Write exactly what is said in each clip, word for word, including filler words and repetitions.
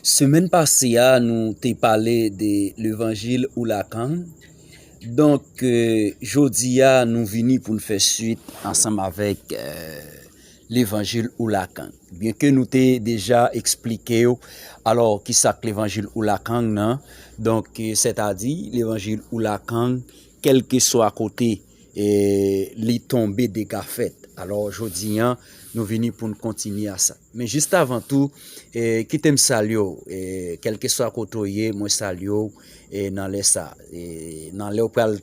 Semèn pase a, nou te pale de levanjil oulakan. Donk, eh, jodi a, nou vini pou n fè swit ansanm avèk, eh, levanjil oulakan. Byenke nou te deja eksplike w, alò, kisa k levanjil oulakan nan. Donk, eh, sètadi, levanjil oulakan, kèlkeswa kote, eh, li tonbe, dega fèt. Alò, jodi a, nou vini pou n kontinye a sa. Men jis avan tou, eh, kite m salye w, eh, kèlkeswa kote w ye, mwen salye w, eh, nan lè sa. Eh, nan lè w pral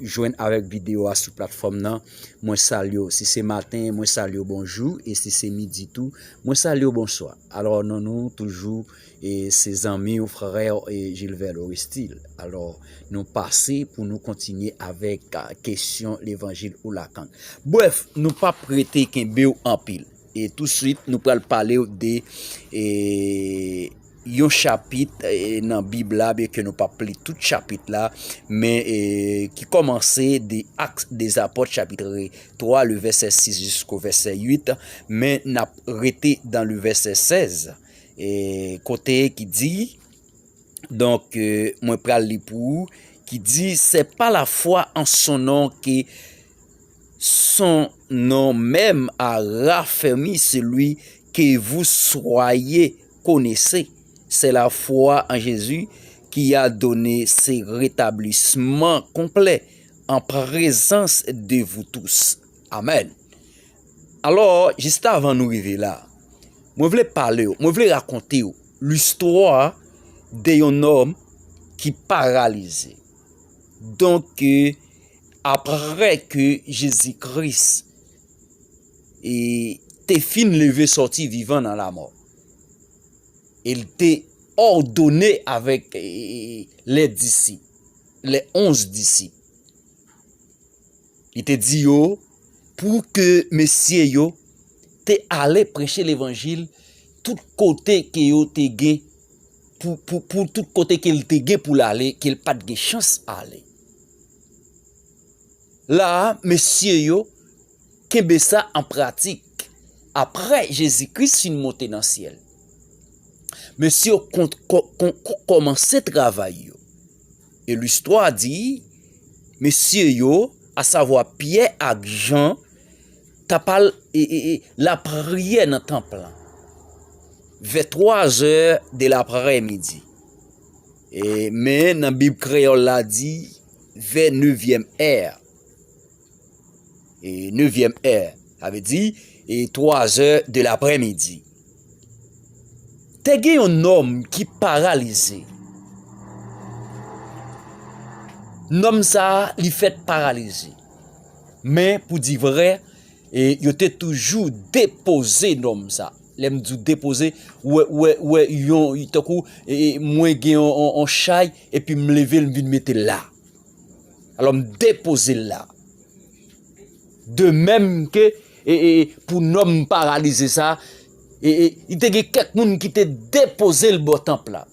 jwenn avèk videyo a sou platfòm nan, mwen salye w. Si se maten, mwen salye w bonjou, e si se midi tou, mwen salye w bonswa. Alò, non, nou toujou, e se zanmi w, frè, e Gilbert Lorestil. Alò, nou pase pou nou kontinye avèk, a, kesyon levanjil oulakan. Brèf, nou p ap rete kenbe w anpil. E touswit, nou pral pale w de, e, yon chapit, e, nan Bib la, byenke nou p ap li tout chapit la, men, e, ki kòmanse de Actes des Apôtres, chapit twa, le vèsè sis jisko vèsè uit, men n ap rete dans le vèsè sèz, e, kote ki di, donk, e, mwen pral li pou ou, ki di, c'est par la foi en son nom que son nom même a raffermi celui que vous soyez, connaissez. C'est la foi en Jésus qui a donné ce rétablissement complet en présence de vous tous. Amen. Alò, jis avan nou rive la, mwen vle pale w, mwen vle rakonte w listwa de yon nonm ki paralize. Donk, e, apre ke Jezi Kris, e, te fin leve sòti vivan nan lamò, e l te òdone avèk, e, e, e, lè disip, lè onz disip. Li te di yo pou ke mesye yo te ale preche levanjil tout kote ke yo te gen, pou, pou, pou tout kote ke l te gen pou l ale, ke l pa t gen chans ale. La a, mesye yo kenbe sa an pratik apre Jezi Kris fin monte nan syèl. Mesye yo kon-, kon-, kon-, kon-, kòmanse travay yo. E listwa di, mesye yo, asavwa Pyè ak Jan, t ap al, e, e, e, lapriyè nan tanp lan vè twa zè de laprèmidi. E, men nan Bib kreyòl la di vè nevyèm è. E, nevyèm è, sa vle di, e, twa zè de laprèmidi. Te gen yon nonm ki paralize. Nonm sa a, li fèt paralize. Men, pou di vrè, e, yo te toujou depoze nonm sa. Lè m di w depoze, ou wè, ou wè, ou wè, yon, tankou, e, e, mwen gen yon, yon, yon chay, epi m leve l, m vin mete l la. Alò, m depoze l la. De menm ke, e, e, pou nonm paralize sa, e, e, li te gen kèk moun ki te depoze l bò tanp la.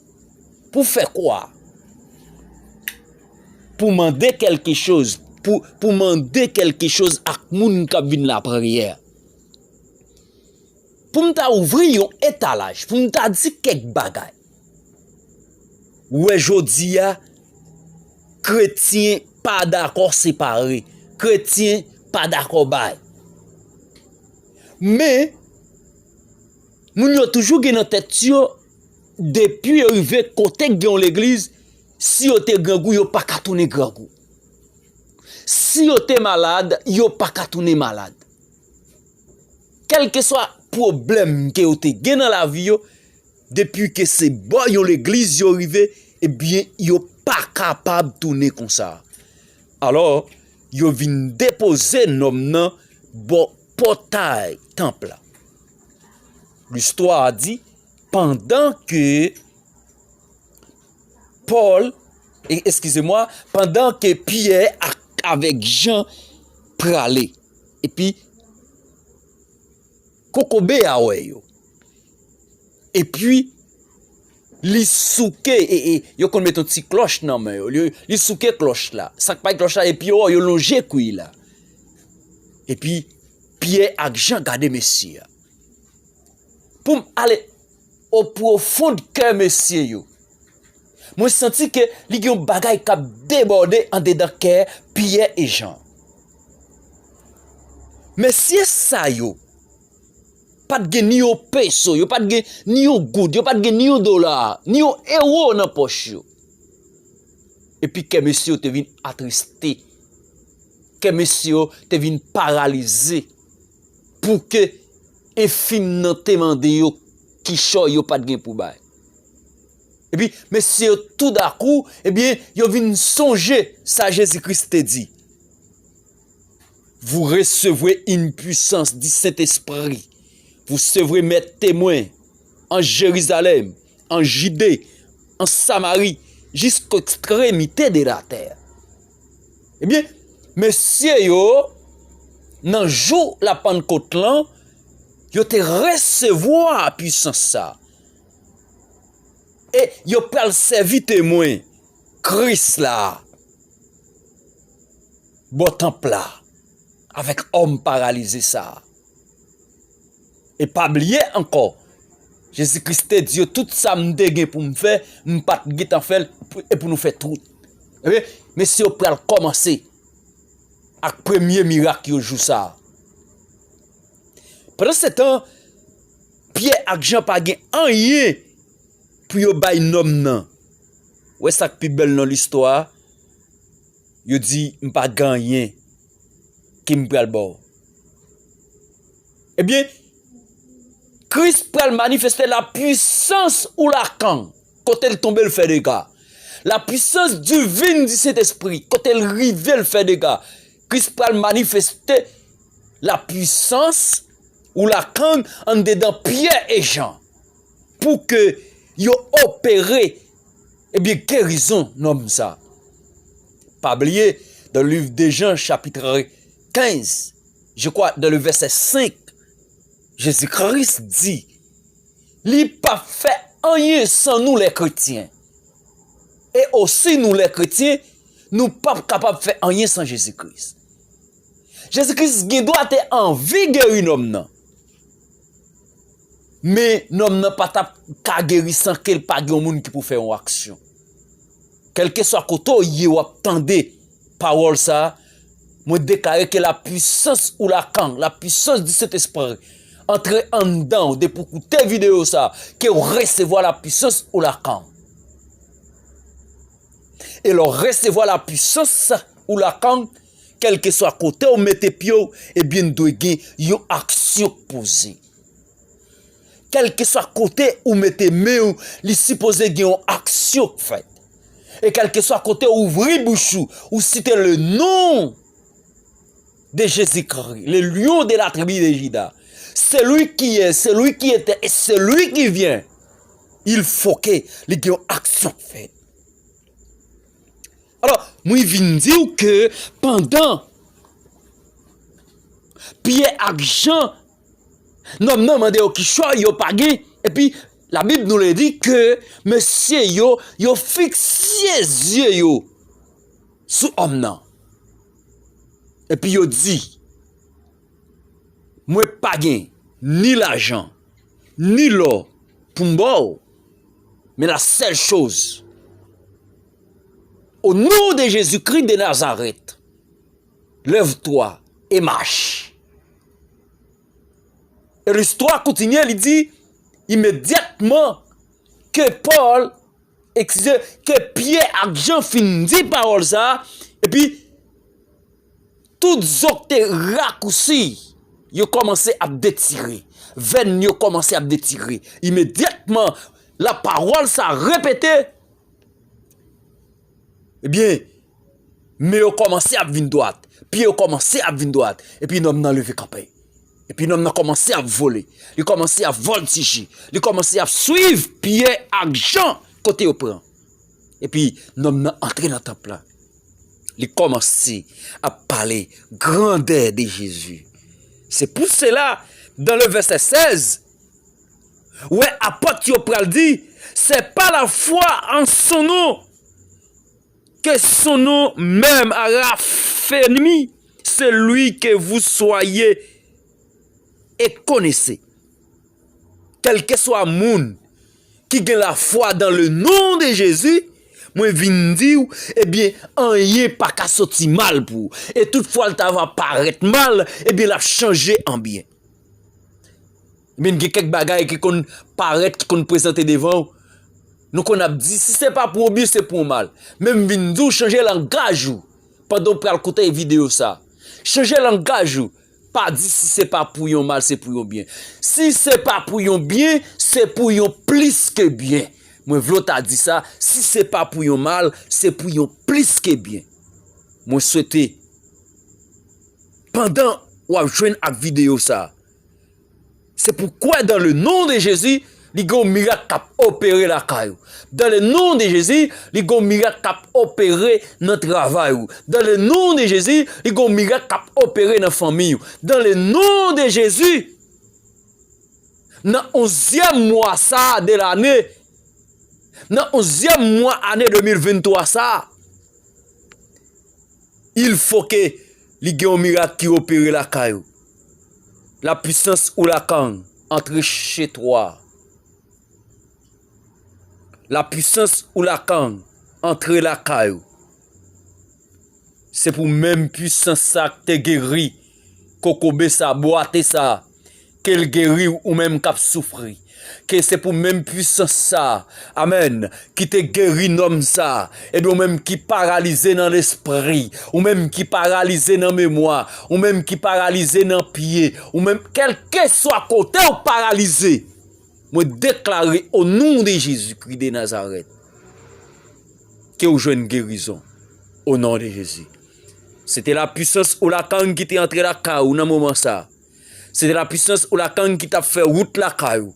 Pou fè kwa? Pou mande kèlke choz, pou, pou mande kèlke choz ak moun k ap vin lapriyè. Pou m ta ouvri yon etalaj, pou m ta di kèk bagay. Ou wè, jodi a, kretyen pa dakò separe. Kretyen pa dakò bay. Men, moun yo toujou gen nan tèt yo, depi yo rive kote k gen yon legliz, si yo te grangou, yo pa ka tounen grangou. Si yo te malad, yo pa ka tounen malad. Kèlkeswa pwoblèm ke yo te gen nan lavi yo, depi ke se bò yon legliz yo rive, ebyen, yo pa kapab tounen konsa. Alò, yo vin depoze nonm nan bò pòtay tanp la. Listwa a di, pandan ke Pòl, e, eskize mwa, pandan ke Pyè ak, avèk Jan prale, epi kokobe a wè yo. Epi, li souke, e, e, yo konn met yon ti klòch nan men yo. Li, li souke klòch la. Sa k pa gen klòch la, epi yo, yo lonje kwi la. Epi, Pyè ak Jan gade mesye a. Pou m ale, O pwofon kè mesye yo, mwen santi ke li gen yon bagay k ap debòde andedan kè Pyè e Jan. Mesye sa yo pa t gen ni yon peso, yo pa t gen ni yon goud, yo pa t gen ni yon dola, ni yon ewo nan pòch yo. Epi kè mesye yo te vin atriste. Kè mesye yo te vin paralize. Pou ke enfim nan te mande yo kichòy yo pa t gen pou bay. Epi mesye yo toudakou, ebyen, yo vin sonje sa Jezi Kris te di. Vous recevrez une puissance du Saint-Esprit. Vous serez mes témoins en Jérusalem, en Judée, en Samarie, jusqu'aux extrémités de la terre. Ebyen, mesye yo, nan jou Lapannkot lan, yo te resevwa pisans sa. E yo pral sèvi temwen Kris la bò tanp la avèk òm paralize sa. E pa bliye ankò, Jezi Kris te di yo, tout sa m te gen pou m fè, m pa t gentan fè l, e pou nou fè tout. Ebyen, mesye yo pral kòmanse ak premye mirak yo jou sa. Pandansetan, Pyè ak Jan pa gen anyen pou yo bay nonm nan. Ou wè sa k pi bèl nan listwa a? Yo di, m pa gen anyen ke m pral ba w. Ebyen, Kris pral manifeste la puissance ouragan kote l tonbe l fè dega. La puissance divine du Saint-Esprit kote l rive l fè dega. Kris pral manifeste la puissance ouragan andedan Pyè e Jan pou ke yo opere, ebyen, gerizon nonm sa. Pa bliye, dans le livre de Jean, chapitre quinze, je crois, dans le verset cinq, Jezi Kris di, li p ap fè anyen san nou lè kretyen. E osi nou lè kretyen, nou p ap kapab fè anyen san Jezi Kris. Jezi Kris gen dwa te anvi geri nonm nan. Men nonm nan pa t ap ka geri san ke l pa gen yon moun ki pou fè yon aksyon. Kèlkeswa kote w ye w ap tande pawòl sa a, mwen deklare ke la puissance ouragan, la puissance du Saint-Esprit antre anndan w depi w koute videyo sa a, ke w resevwa la puissance ouragan. E lè w resevwa la puissance ouragan, kèlkeswa kote w mete pye w, ebyen, dwe gen yon aksyon k poze. Kèlkeswa kote ou mete men w, li sipoze gen yon aksyon k fèt. E kèlkeswa kote ou ouvri bouch ou, ou site le nom de Jésus-Christ, le lion de la tribu de Juda, celui qui est, celui qui était et celui qui vient, il faut que li gen yon aksyon k fèt. Alò, mwen vin di w ke pandan Pyè ak Jan, nonm nan mande yo kichòy, yo pa gen, epi Labib nou le di ke mesye yo, yo fikse zye yo sou òm nan. Epi yo di, mwen pa gen ni lajan, ni lò pou m ba w, men la sèl choz, au nom de Jésus-Christ de Nazareth, lève-toi et marche. E listwa kontinye, li di, imedyatman ke Pòl, eskize, ke Pyè ak Jan fin di pawòl sa a, epi tout zo k te rakousi, yo kòmanse ap detire. Venn yo kòmanse ap detire. Imedyatman, la pawòl sa a repete, ebyen, men yo kòmanse ap vin dwat. Pye yo kòmanse ap vin dwat. Epi nonm nan leve kanpe. Epi nonm nan kòmanse ap vole. Li kòmanse ap vòltije. Li kòmanse ap swiv Pyè ak Jan kote yo pran. Epi nonm nan antre nan tanp lan. Li kòmanse ap pale grandè de Jezi. Se pou sela, dans le verset seize, wè apot yo pral di, c'est par la foi en son nom que son nom même a raffermi celui que vous soyez et connaissez. Kèlkeswa moun ki gen lafwa dans le nom de Jésus, mwen vin di w, ebyen, anyen pa ka soti mal pou ou. E tout fwa l ta va parèt mal, ebyen, l ap chanje an byen. Men gen kèk bagay ki konn parèt, ki konn prezante devan w. Nou konn ap di, si se pa pou yon byen, se pou yon mal. Men m vin di w, chanje langaj ou pandan w pral koute videyo sa. Chanje langaj ou. Pa di si se pa pou yon mal, se pou yon byen. Si se pa pou yon byen, se pou yon plis ke byen. Mwen vle w ta di sa, si se pa pou yon mal, se pou yon plis ke byen. Mwen swete, pandan w ap jwenn ak videyo sa, se pou kwè dans le nom de Jésus, li gen yon mirak k ap opere lakay ou. Dans le nom de Jésus, li gen yon mirak k ap opere nan travay ou. Dans le nom de Jésus, li gen yon mirak k ap opere nan fanmi ou. Dans le nom de Jésus, nan onzyèm mwa sa a de lane, nan onzyèm mwa ane de mil venntwa sa a, il faut que li gen yon mirak ki opere lakay ou. La puissance ouragan, antre chez toi. La puissance ouragan, antre lakay ou. Se pou menm pwisans sa k te geri kokobe sa, bwate sa, ke l geri w, ou menm k ap soufri. Ke se pou menm pwisans sa, amèn, ki te geri nonm sa, ebyen, ou menm ki paralize nan lespri, ou menm ki paralize nan memwa, ou menm ki paralize nan pye, ou menm, kèlkeswa kote w paralize, mwen deklare, o non de Jezikri de Nazarèt, ke w jwenn gerizon, o non de Jezi. Se te la puissance ouragan ki te antre lakay ou nan moman sa. Se te la puissance ouragan ki t ap fè wout lakay ou.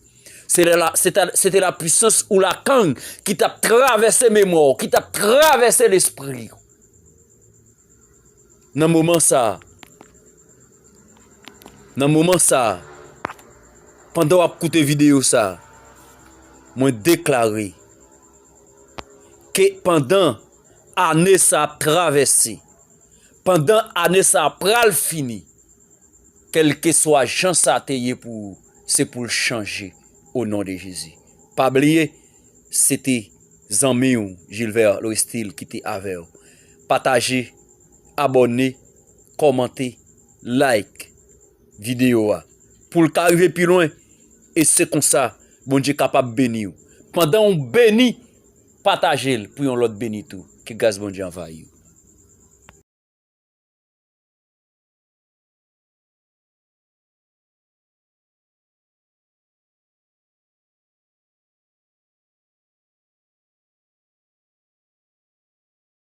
Se te la, se te, se te la puissance ouragan ki t ap travèse memwa w, ki t ap travèse lespri w. Nan moman sa, nan moman sa, pandan w ap koute videyo sa, mwen deklare ke pandan ane sa ap travèse, pandan ane sa a pral fini, kèlkeswa jan sa te ye pou ou, se pou l chanje, o non de Jezi. Pa bliye, se te zanmi w, Gilbert Loristil, ki te avè w. Pataje, abòne, kòmante, like videyo a, pou l ka rive pi lwen, e se konsa, Bondye kapab beni w. Pandan w beni, pataje l pou yon lòt beni tou. Ke gras Bondye anvayi w.